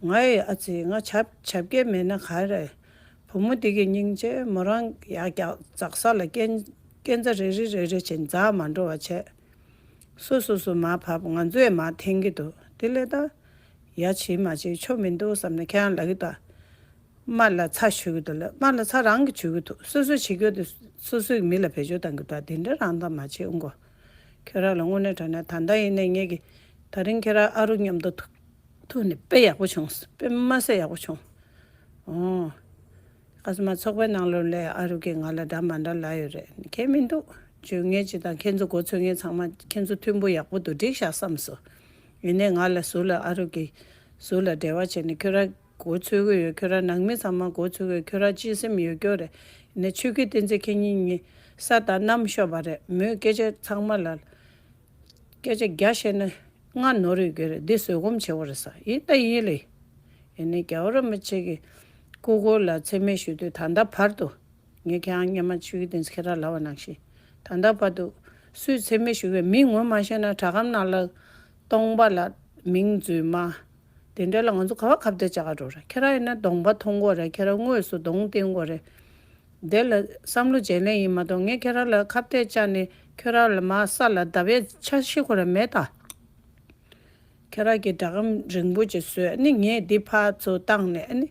ང་ཡི་ཨ་ཙི། ང་བྱ་བྱ་བཀྱེ་མེད་ན་ག་རེ། བུ་མོ་འདི་གི་སྙིང་རྗེ། མོ་རང་ཡག་ཡག་འཛག་ས་ལ་རྐྱེན་རྐྱེན་རྩ་རེ་རེ་རེ་རེ་བྱས་འཛག་མ་འགྲོ་བ་བྱས། སོ་སོ་སོ་མར་བབས། ང་ཚོས་མར་འཐེན་གྱི་འདུག་དེ་ལས་ད་ཡ་བྱེད་མ་བྱེད་ཆོ་མི་འདུག་བསམ་ནས་ཁྱེད་རང་ལབ་ཀྱི་འདུག་རྨ་ལ་ཚྭ་གཞུ་གི་འདུག་ལབ། རྨ་ལ་ཚྭ་རང་གིས་གཞུ་གི་འདུག་སོ་སོས་བྱེད་རྒྱུ་དེ་སོ་སོའི་མི་ལ་བེད་སྤྱོད་བཏང་གི་འདུག་དེ་འདྲ་རང་ད་མ་བྱེད་ཨུ་གོ། ཁྱོད་རང་ལ་དངོས་གནས་དྲང་གནས་ད་ལྟ་ཡིན་ནའི་ངེད་ཀྱིས་ད་རིང་ཁྱེད་རང་ཨ་རུ་མཉམ་དུ་ཐུག་ཐུག་ནས་དཔེ་ཡག་པོ་བྱུང་། དཔེ་མ་སྲིད་ཡག་པོ་བྱུང་། ཨོ། ཁ་སང་མ་ཚོགས་པའི་ནང་ལོགས་ལ་ཨ་རུ་གིས་ང་ལ་འདྲ་མ་འདྲ་ལབ་ཡོད་རེད། ཁྱད་མི་འདུག་བརྗོད་མཁན་ཅིག་དང་ཁྱེད་ཚོ་མགོ་ཚོད་མཁན་ཚང་མ་ཁྱེད་ཚོ་མཐུན་པོ་ཡག་པོ་འདུག་འགྲིག་ཤག་བསམ་སོང་། ཡིན་ནའི་ང་ལ་ཟུར་ལ་ཨ་རུ་གིས་ཟུར་ལ་འབྲེལ་བ་བྱས་ནས་ཁྱོད་རང་མགོ་ཚོད་ཀྱི་ཡོད། ཁྱོད་རང་ནང་མི་ཚང་མ་མགོ་ཚོད་ཀྱི་ཡོད། ཁྱོད་རང་སྤྱི་སེམས་ཡོད་སྐྱོ་རེད། ཡིན་ནའི་ཆོས་སྐྱིད་བསྟན་འཛིན་ཁྱེད་གཉིས་གཉིས་ས་དང་གནམ་ཤོར་བ་རེད། མོས་སྐད་ཆ་ཚང་མ་ལ། སྐད་ཆ་བརྒྱ་བཤད་ན་ལྔ་ནོར་ཡོད་ཀྱི་རེད། འདི་བཟོད་སྒོམ་བྱེད་དགོས་རེད་ཟེར། ཡིན་ད་ཡིན་ལེ། ཡིན་ནའི་རྒྱལ་བ་རིན་པོ་ཆེ་གི་སྐུ་འཁོར་ལ་མཚན་སྨད་ཞུ་དུས་ད་ལྟ་བར་དུ། ངས་ཁྱེད་རང་སྔོན་མ་ཆོས་སྐྱིད་བསྟན་འཛིན་ཁྱེད་རང་ལབ་པ་ནང་བཞིན། ད་ལྟ་བར་དུ་སུས་མཚན་སྨད་ཞུ་གི་མིང་ངོ་མ་ཤེས་ན་དྲ་སྒམ་ནང་ལ་སྟོང་པ་ལ་མིང་རྫུན་མ། དེ་འདྲ་ལ་ང་ཚོ་ག་བ་ཁ་གཏད་བཅག་ག་འགྲོ་རེད། ཁྱེད་རང་ཡིན་ན་གདོང་པ་མཐོང་དགོས་རེད། ཁྱེད་རང་དངོས་སུ་གདོང་བསྟན་དགོས་རེད། དེ་ལ་བསམ་བློ་བརྗེ་ལེན་ཡིན་མ་གཏོགས་ངས་ཁྱེད་རང་ལ་ཁ་གཏད་བཅག་ནས་ཁྱེད་རང་ལ་མར་ས་ལ་བརྡབ་ཡས་འཆར་གཞི་ཁོ་རང་མེད་ད། ཁྱེད་རང་གིས་སྒྲ་སྒམ་རིང་པོ་ཅིག་བཟོས་ནི་ངས་འདི་ཕར་ཚུར་བཏང་ནས་ནི།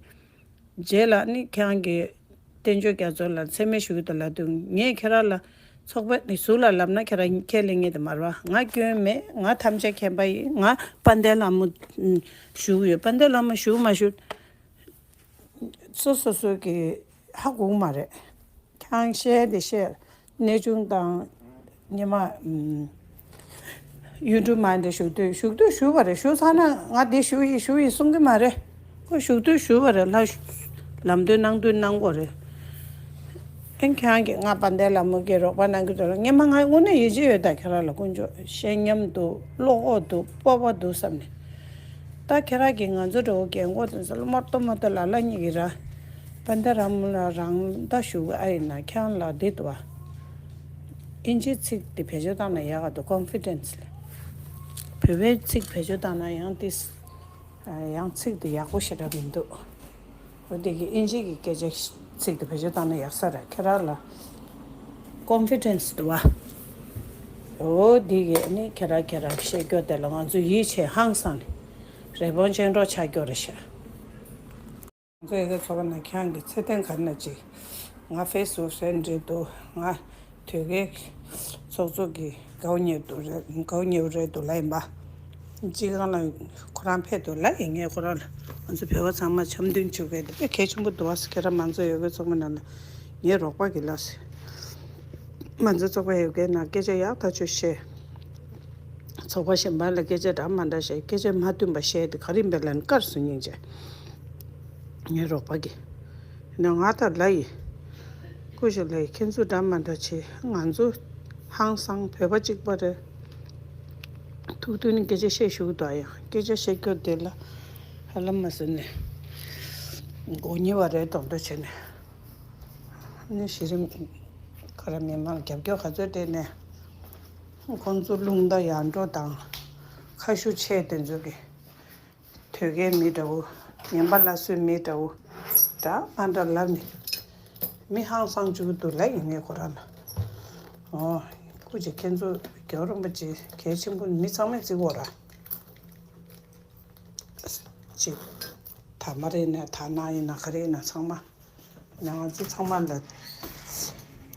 རྗེས་ལ་ནི་ཁྱེད་རང་གིས་བསྟན་ཆོས་རྒྱ་མཚོ་ལ་མཚན་སྨད་ཞུ་གི་འདུག་ལབ་དུས་ངས་ཁྱེད་རང་ལ་ཚོགས་པ་ནི་ཟུར་ལ་ལབ་ན་ཁྱེད་རང་ཁས་ལེན་ངེས་དེ་མ་རེད་བ། ང་སྐྱོན་མེད། ང་ཐམས་ཅད་མཁྱེན་པ་ཡིན། ང་དཔལ་ལྡན་ལྷ་མོ་ཞུ་གི་ཡོད། དཔལ་ལྡན་ལྷ་མོ་ཞུ་མ་ཞུ། སོ་སོ་སོ་གི་ཧ་གོ་གི་མ་རེད། ཁྱེད་རང་བཤད་དེ་བཤད། གནས་ཆུང་དང་ཉི་མ་ཨུམ་གཡུ་འབྲུག་མ་འདི་ཞུ་དུས་ཞུ་དུས་ཞུ་བ་རེད། ཞུ་ཚར་ན་ང་འདི་ཞུ་ཡིན་ཞུ་ཡིན་གསུང་གི་མ་རེད། ཁོ་ཞུ་དུས་ཞུ་བ་རེད། ལྷ་ལམ་སྟོན་གནང་དུས་གནང་དགོས་རེད། ཨེ་ཁྱེད་རང་གིས་ང་དཔལ་ལྡན་ལྷ་མོ་གི་རོགས་པ་གནང་གི་འདུག་ལ། སྔོན་མ་ང་དངོས་གནས་ཡིད་ཆེས་ཡོད་ད། ཁྱེད་རང་ལ་དཀོན་མཆོག་ཤེས་ཉམས་འདུག་བློ་ཁོག་འདུག་སྤོབས་པ་འདུག་བསམ་ནས། ད་ཁྱེད་རང་གིས་ང་ཚོ་འདྲ་བོ་རྒན་གོག་དེ་ཚོ་ལ་མོ་ཏོ་མོ་ཏོ་ལ་ལ་གཉིས་ཀྱིས་ར། དཔལ་ལྡན་ལྷ་མོ་ལ་རང་ད་ཞུ་གི་ཨ་ཡིན་ན་ཁྱེད་རང་ལ་འདི་འདུག་བ། ཨིན་ཇིའི་ཚིག་འདི་བེད་སྤྱོད་བཏང་ན་ཡག་ག་འདུག་ཀོན་ཕི་ཌེན་སི་ལ། བོད་པའི་ཚིག་བེད་སྤྱོད་བཏང་ན་ཡང་ཏིས། ཡང་ཚིག་དེ་ཡག་པོ་ཞེ་དྲག་མི་འདུག་འོ་དེ་གི་ཨིན་ཇི་གི་སྐད་ཆ་ཚིག་དེ་བེད་སྤྱོད་བཏང་ན་ཡག་ས་རེད། ཁྱེད་རང་ལ་ཀོན་ཕི་ཌེན་སི་འདུག་བ། འོ་དེ་གི་ནི་ཁྱེད་རང་ཁྱེད་རང་བཤད་རྒྱུ་དེ་ལ་ང་ཚོ་ཡིད་ཆེས་ཧང་སང་ནས་རི་བོང་ཅན་འདྲ་ཆགས་རྒྱུ་རེད་ཤག་ང་ཚོ་ཡི་གེ་ཚོགས་པ་ནང་ཁྱེད་རང་གི་ཚེ་ཐེངས་ག་ན་ཅིག་ང་ཕེ་སི་བུག་ཧྥེན་ཌི་རེད་འདུག་ང་དོལ་རྒྱལ་ཚོགས་གཙོ་གི་དགའ་བོ་ཉེ་འདུག་རེད། དགའ་བོ་ཉེ་བོ་རེད་འདུག་ལབ་ཡིན་པ། སྤྱི་ཁང་ལ་ཁོ་རང་ཕེབས་འདུག་ལབ་ཡིན། ངས་ཁོ་རང་ལ་ང་ཚོ་བོད་པ་ཚང་མ་འཆམ་མཐུན་བྱེད་དགོས་འདུག་དཔེ་གལ་ཆེན་པོ་འདུག་ཨ་ཟེར། ཁྱེད་རང་མང་གཙོ་ཡོ་གའི་ཚོགས་པ་ནང་ལ་ངའི་རོགས་པ་གྱིས་ལབ་ཟེར། མང་གཙོ་ཚོགས་པ་ཡོ་གའི་ནང་སྐད་ཆ་ཡག་ཐག་ཆོད་བཤད། ཚོགས་པ་གཞན་པ་ལ་སྐད་ཆ་འདྲ་མ་འདྲ་བཤད། སྐད་ཆ་མ་མཐུན་པ་བཤད་དེ་ག་རེ་ཡིན་པའི་ལན་བཀར་སོང་སྙིང་རྗེ། ངའི་རོགས་པ་གིས་ནས་ང་ལྟར་ལབ་ཡིན། སྐུ་ཞབས་ལགས་ཁྱེད་ཚོ་འདྲ་མ་འདྲ་བྱེད། ང་ཚོ་ཧང་སང་བོད་པ་གཅིག་པ་རེད། ཐུག་དུས་ནས་སྐད་ཆ་བཤད་ཞུ་གི་འདུག་ཡང་སྐད་ཆ་བཤད་རྒྱུ་དེ་ལ་ཧ་ལམ་མ་ཟིན་ནས་མགོ་ཉེ་བ་རེད་མདོག་མདོག་བྱས་ནས། ནི་གཞི་རིམ་ཁོ་རང་མི་མང་རྒྱབ་སྐྱོར་ག་ཚོད་སྤྲད་ནས་ཁོང་ཚོ་རླུང་རྟ་ཡར་འགྲོ་དང་ཁ་ཤུ་ཆེ་དེ་ཚོ་གི་དོལ་རྒྱལ་མི་འདྲ་བོ། ངན་པ་སླར་གསོའི་མི་འདྲ་བོ། འདྲ་མ་འདྲ་ལབ་ནས་མི་ཧང་སང་བཅུག་འདུག་ལབ་ཡིན་ངས་ཁོ་རང་ལ། ཨོ། སྐུ་མཁྱེན་ཁྱེད་ཚོ་རྒྱལ་བ་རིན་པོ་ཆེ་གལ་ཆེན་པོ་མི་ཚང་མས་བརྩི་དགོས་ར། སྤྱི་ ད་མ་རེད་ན་ད་ན་ཡིན་ན་ག་རེ་ཡིན་ན་ཚང་མ་ང་ཚོ་ཚང་མ་ལ་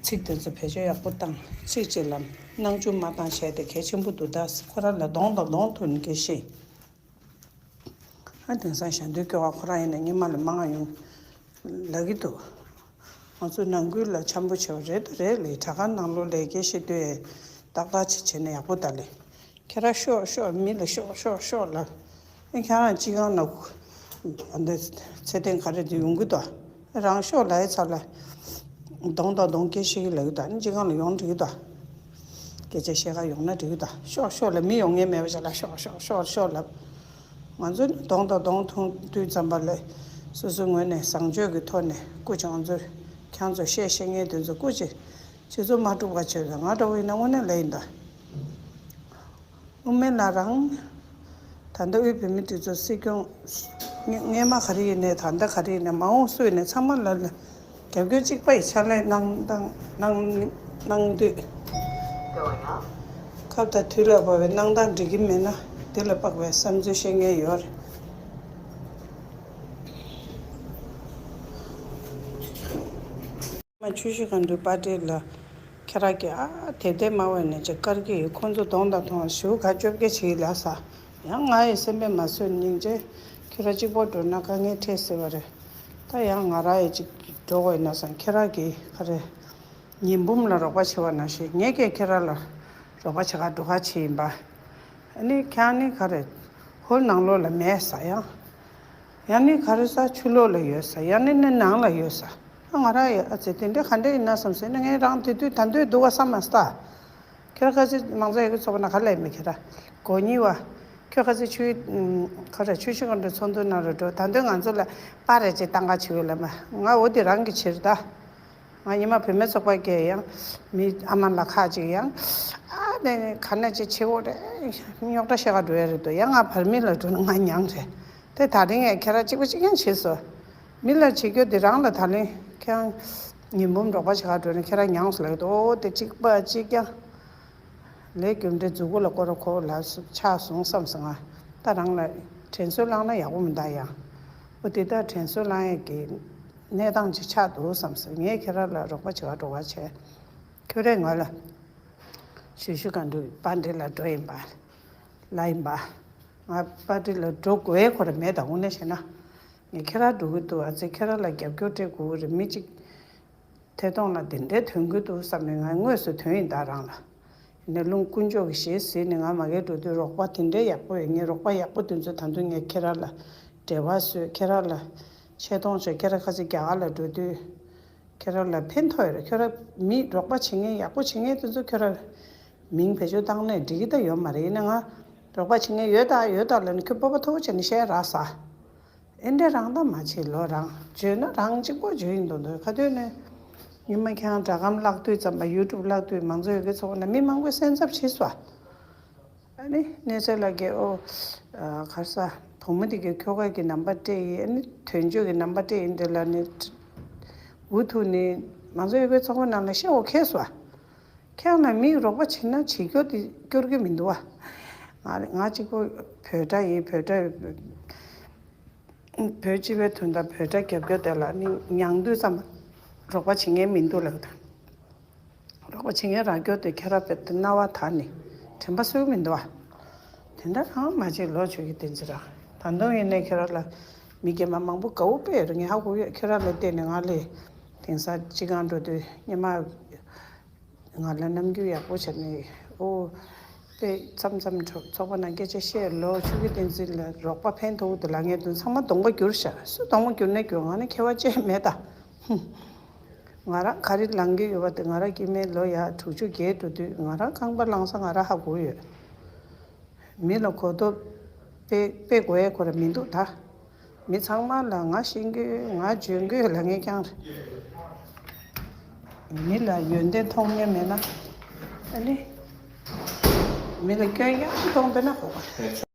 ཚིག་དེ་ཚོ་བེད་སྤྱོད་ཡག་པོ་བཏང་། ཚིག་གཅིག་ལ་སྣང་ཆུང་མ་བཏང་བྱས་ཏེ་གལ་ཆེན་པོ་འདུག་ད་ཁོ་རང་ལ་གདོང་དང་གདོང་ཐུག་ནས་སྐད་ཤེས། ཨ་དེང་སང་ཞལ་འདོན་སྐྱོ་བ་ཁོ་རང་ཡིན་ན་སྔོན་མ་ལ་མང་ང་ཡོང་ལབ་ཀྱི་འདུག་ང་ཚོ་ནང་ཁུལ་ལ་འཆམ་པོ་བྱེད་པ་རེད་ད་རེད་ལས་དྲ་ཁང་ནང་ལོགས་ལས་སྐད་ཤེས་ལྟོས་ཏག་ཏག་ཅིག་བྱས་ན་ཡག་པོ་ད་ལས། ཁྱེད་རང་ཤོག་ཤོག་མི་ལ་ཤོག་ཤོག་ཤོག་ལབ། ཨེ་ཁྱེད་རང་སྤྱི་ཁང་ནང་འདི་ཚེ་བརྟན་ག་རེ་འདི་ཡོང་གི་འདུག་རང་ཤོག་ལབ་ཡི་ཚར་ལ། གདོང་དང་གདོང་སྐད་བཤད་ཀྱི་ལབ་ཀྱི་འདུག་སྤྱི་ཁང་ལ་ཡོང་འགྲིག་གི་འདུག་སྐད་ཆ་བཤད་ག་ཡོང་ན་འགྲིག་གི་འདུག་ཤོག་ཤོག་ལབ་མི་ཡོང་ངེས་མེད་པ་ཅིག་ལ་ཤོག་ཤོག་ཤོག་ཤོག་ལབ། ང་ཚོ་ནི་གདོང་དང་གདོང་མཐོང་དུས་ཙམ་པ་ལ་སོ་སོའི་ངོས་ནས་བཟང་སྤྱོད་ཀྱི་ཐོག་ནས་སྐུ་མཁྱེན་ཚོ་ཁྱེད་ཚོ་བཤད་ཤེས་མཁན་དེ་ཚོ་སྐུ་མཁྱེན་ཁྱེད་ཚོ་མ་སྒྲུབ་པ་བྱོས་ཟེར་ང་འདྲ་བོ་ཡིན་ན་དངོས་གནས་ལབ་ཡིན་ད། དབུ་མའི་ལ་རང་། ད་ལྟ་དབུས་བོད་མི་སྒྲིག་འཛུགས་སྲིད་སྐྱོང་། སྔ་སྔས་མ་ག་རེ་ཡིན་ནའི་ད་ལྟ་ག་རེ་ཡིན་ནའི་མ་འོངས་སུ་ཡིན་ནའི་ཚང་མ་ལ་ལ་རྒྱབ་སྐྱོར་གཅིག་པ་ཡི་ཕྱག་ལས་གནང་གནང་གནང་གནང་དུས། སྐབས་དང་དུས་ལ་བབ་པའི་གནང་སྟངས་འགྲིག་གི་མེད་ན་དེ་ལ་དཔག་པའི་བསམ་ཚུལ་བཤད་མཁན་ཡོད་རེད། མ་ཆུ་བཞི་སྒང་དྲུག་པར་ཊི་ལ་ཁྱེད་རང་གིས་ཨ་དེབ་དེབ་མང་བ་ནས་ཅིག་དཀར་གི་ཁོང་ཚོ་གདོང་དང་མཐོང་བ་ཞུ་ག་བཅོ་བརྒྱད་བྱེད་ལ་ས། ཡང་ང་ཡི་སེམས་པས་མ་བཟོད་སྙིང་རྗེ། ཁྱེད་རང་གཅིག་པོ་འགྲོ་ན་དཀའ་ངལ་འཕྲད་སྲིད་པ་རེད། ད་ཡང་ང་རང་ཡི་ཅིག་འགྲོ་དགོས་ཡིན་ན་བསམ། ཁྱེད་རང་གིས་ག་རེ། ཉི་འབུམ་ལ་རོགས་པ་བྱེད་པ་ནང་བཞིན་ངས་ཀྱང་ཁྱེད་རང་ལ་རོགས་པ་བྱེད་ག་འགྲོ་ག་བྱེད་ཡིན་པ། ཨ་ནི་ཁྱེད་རང་ནི་ག་རེ། ཧོལ་ནང་ལོགས་ལ་མེད་ས་ཡང་། ཡང་ནི་ག་རེ་ས་ཆུ་ལོགས་ལ་ཡོད་ས་ཡང་ནི་ནི་ནང་ལ་ཡོད་ས། ཨ་ང་རང་ཡི་ཨ་ཙི་དེ་འདྲ་ག་འདྲ་ཡིན་ན་བསམ་སོང་ན་ངས་རང་དེ་དུས་ད་འདོད་འདུག་བ་བསམ་མ་སྟ། ཁྱེད་རང་ཁ་ཚིག་མང་ཚོགས་ཡོད་ཚོགས་པ་ན་ག་ལས་མི་ཁྱེད་རང་གོ་གཉིས་བ། ཁྱོད་ཁ་ཚིག་ཆུ་ཁ་ར་ཆུ་ཤི་ག་འདྲ་ཚོགས་འདུ་ནང་རུ་འགྲོ། ད་འདོད་ང་ཚོ་ལ་པར་རེ་ཅིག་བཏང་ག་བྱེད་ལ་མ་ང་འོ་དེ་རང་གི་ཕྱིར་ད། ང་ཉི་མ་བུད་མེད་ཚོགས་པ་གས་ཡང་མི་ཨ་མ་ལ་ཁག་ཅིག་ཡང་ཨ་ནི་ག་ནས་ཅིག་བྱེད་འོ་རེད། རྙོག་དྲ་བཤད་ག་འགྲོ་ཡ་རེད་དོ། ཡང་ང་བར་མི་ལ་འགྲོ་ན་ང་མྱངས་རེད་དེ། ད་རིང་ཡང་ཁྱེད་རང་གཅིག་པ་གཅིག་རྐྱང་བྱེད་སོ། མི་ལ་བྱེད་རྒྱུ་དེ་རང་ལ་ད་ལན་ཁྱེད་རང་ཉིན་འབུམ་འབྲོག་པ་བྱེད་ག་འགྲོ་ན་ཁྱེད་རང་མྱངས་སོ་ལ་འོ་དེ་གཅིག་པ་གཅིག་རྐྱང་ལས་རྒྱུ་འབྲས་མཛུ་གུ་ལ་བསྐོར་ར་ཁོ་ལ་ཆགས་སོང་བསམ་སོང་ང་། ད་རང་ལ་དྲན་གསོ་བསླངས་ན་ཡག་པོ་མི་འདུག་ཡང་འོ་དེ་ལྟར་དྲན་གསོ་བསླངས་ཡས་ཀྱི་གནས་སྟངས་ཅིག་ཆགས་འདུག་བསམ་སོང་། ངས་ཁྱེད་རང་ལ་རོགས་པ་བྱེད་ག་འགྲོ་ག་བྱས། ཁྱོད་རས་ང་ལ་ཞུ་ཞུ་ག་འགྲོ་པར་ཊི་ལ་འགྲོ་ཡིན་པ། ལ་ཡིན་པ། ང་པར་ཊི་ལ་འགྲོ་དགོས་ཁོ་ར་མེད་ད་དངོས་གནས་བཤད་ན། ངས་ཁྱེད་རང་འགྲོ་གི་འདུག་ཨ་ཙི་ཁྱེད་རང་ལ་རྒྱབ་སྐྱོར་སྤྲད་དགོས་ཀྱི་རེད། མི་གཅིག་ཐད་གཏོང་ལ་དེ་འདྲའི་དོན་གྱི་འདུག་བསམ་ནས་ང་དངོས་སུ་དོན་ཡིན་ད་རང་ལ། ཡིན་ནའི་ལུང་དཀོན་མཆོག་གི་ཞེས་ཟེར་ནས་ང་མ་གིར་འགྲོ་དུས་རོགས་པ་དེ་འདྲའི་ཡག་པོ་ཡོད། ངས་རོགས་པ་ཡག་པོ་དེ་ཚོ་ད་དུང་ངས་ཁྱེད་རང་ལ་འབྲེལ་བ་བཟོས། ཁྱེད་རང་ལ་ཆེ་མཐོང་བྱས། ཁྱེད་རང་ཁ་ཚིག་རྒྱ་གར་ལ་འགྲོ་དུས་ཁྱེད་རང་ལ་ཕན་ཐོགས་ཡོད་རེད། ཁྱོད་རང་མི་རོགས་པ་བྱེད་མཁན་ཡག་པོ་བྱེད་མཁན་དེ་ཚོ་ཁྱོད་རང་མིང་བེད་སྤྱོད་བཏང་ནས་འགྲིག་གི་ད་ཡོད་མ་རེད། ཡིན་ན་ང་རོགས་པ་བྱེད་མཁན་ཡོད་ད་ཡོད་ད་ལབ་ནས་ཁྱོད་སྤོབས་པ་མཐོ་པོ་བྱས་ནས་བཤད་རག་ས། ཨེ་འདྲ་རང་ད་མ་བྱེད་ལོ། རང་བརྗོད་ན་རང་གཅིག་པོ་བརྗོད་ཡིན་མདོག་མདོག་ཁ་ཐོན་ནས། ཉི་མ་ཁྱེད་རང་སྒྲ་སྒམ་བཀླག་དུས་ཙམ་པ་ཡུ་ཊུབ་བཀླག་དུས་མང་གཙོ་ཡོད་དགེ་ཚོགས་པ་ན་མི་མང་པོས་སེམས་འཚབ་བྱེད་སོ། ཨ་ནི་གནས་ཚུལ་ལ་རྒྱལ་ཨོ། གར་ས་བུ་མོ་དེ་གའི་ཁྱོ་ག་གི་ནམ་བར་སྤྲད་ཡིན། ཨ་ནི་དོན་གཅོད་ཀྱི་ནམ་བར་སྤྲད་ཡིན་དེ་ལ་ནི། འུ་ཐུག་ནི་མང་གཙོ་ཡོད་དགེ་ཚོགས་པ་ནང་ལ་བཤད་འོ་ཁེལ་སོ། ཁྱེད་རང་ལ་མིས་རོགས་པ་བྱེད་ན་བྱེད་རྒྱུ་དེ་སྐྱོར་གྱི་མི་འདུག་བ། ང་ང་གཅིག་པོ་བོད་སྒྲ་ཡིན་བོད་སྒྲ། བོད་སྤྱི་པའི་དོན་དག་བོད་སྒྲ་རྒྱབ་སྐྱོར་དེ་ལ་ནི་མྱང་དུས་ཙམ་རོགས་པ་བྱེད་མཁན་མི་འདུག་ལབ་དང་། རོགས་པ་བྱེད་མཁན་རང་སྐྱོར་དེ་ཁྱེད་རང་བོད་དུ་རྣ་བ་དག་ནི་དྲན་པ་གསོས་མི་འདུག་བ། དེ་འདྲ་རང་མ་བྱེད་ལོ་ཆོས་ཀྱི་བསྟན་འཛིན་རང་ད་དུང་ཡིན་ནའི་ཁྱེད་རང་ལ་མི་རྒན་པ་མང་པོ་དགའ་བོ་དཔེ་ཡོད་རེད། ངས་ཧ་གོ་ཡོད། ཁྱེད་རང་ལ་བལྟས་ནས་ང་ལས་དེང་སང་སྤྱི་ཁང་འགྲོ་དུས་སྙེ་མ། ང་ལ་རྣམ་འགྱུར་ཡག་པོ་བྱས་ནས་ཨོ། དཔེ་མཚམས་མཚམས་ཚོགས་པ་ནང་སྐད་ཆ་བཤད་ལོ་ཆོས་ཀྱི་བསྟན་འཛིན་ལ་རོགས་པ་ཕན་ཐོགས་འདུག་ལབ་མཁན་དུ་ཚང་མ་གདོང་པ་བསྒྱུར་ཤག་སུ་གདོང་པ་བསྒྱུར་ན་བསྒྱུར། ང་ནི་ཁྱད་པར་ཅི་མེད་ད། ང་རང་ག་རེ་ལངས་ཀྱི་ཡོད་པ་དེ་ང་རང་སྐྱེ་དམན་ལོ་ཡ་དྲུག་ཅུ་བརྒལ་འགྲོ་དུས་ང་རང་རྐང་པ་ལངས་ས་ང་རང་ཧ་གོ་ཡོད། མི་ལ་གོ་རྟོགས་སྤེལ་སྤེལ་དགོས་ཡ་ཁོ་ར་མི་འདུག་ད། མི་ཚང་མ་ལ་ང་ཤེས་ཀྱི་ང་འཇོན་གྱི་ལབ་མཁན་རྐྱང་རེད། མི་ལ་ཡོན་ཏན་མཐོང་མཁན་མེད་ན། ཨ་ནི། མི་ལ་སྐྱོན་ཡང་མཐོང་པས་ན་གོ་བ།